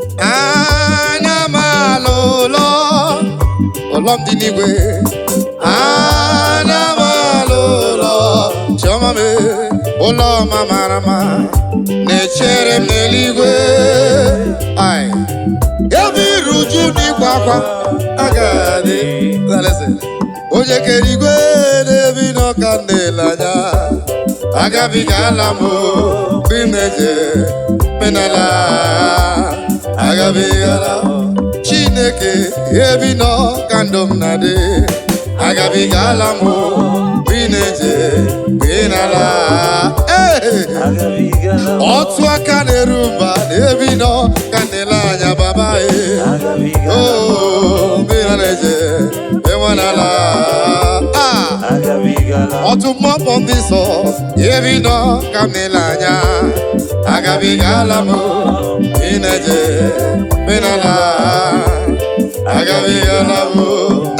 Anya m ala ụlọ, ụlọ m dị n'igwe. Anya m ala ụlọ, chiọma m, ụlọ ọma mara mma na-echere m n'eluigwe. Ai, ebe iru uju n'ikwa akwa agaghị adị. Onye kere igwe na-ebi n'ọka na-ele anya, agabigala m mgbe m na-eje menala, agabigala. Chineke ebi nọ ka ndụ m na-adị, agabigala m mgbe ị na-eje menala. Ee, otu aka na-eru mba na-ebi nọ ka na-ele anya, baba e. Oh, mgbe ị na-eje enwenala. Ah, ọtụ mmụọ ndị nsọ ebi nọ ka m na-ele anya, agabigala m ị na-eje menala, agabigala m.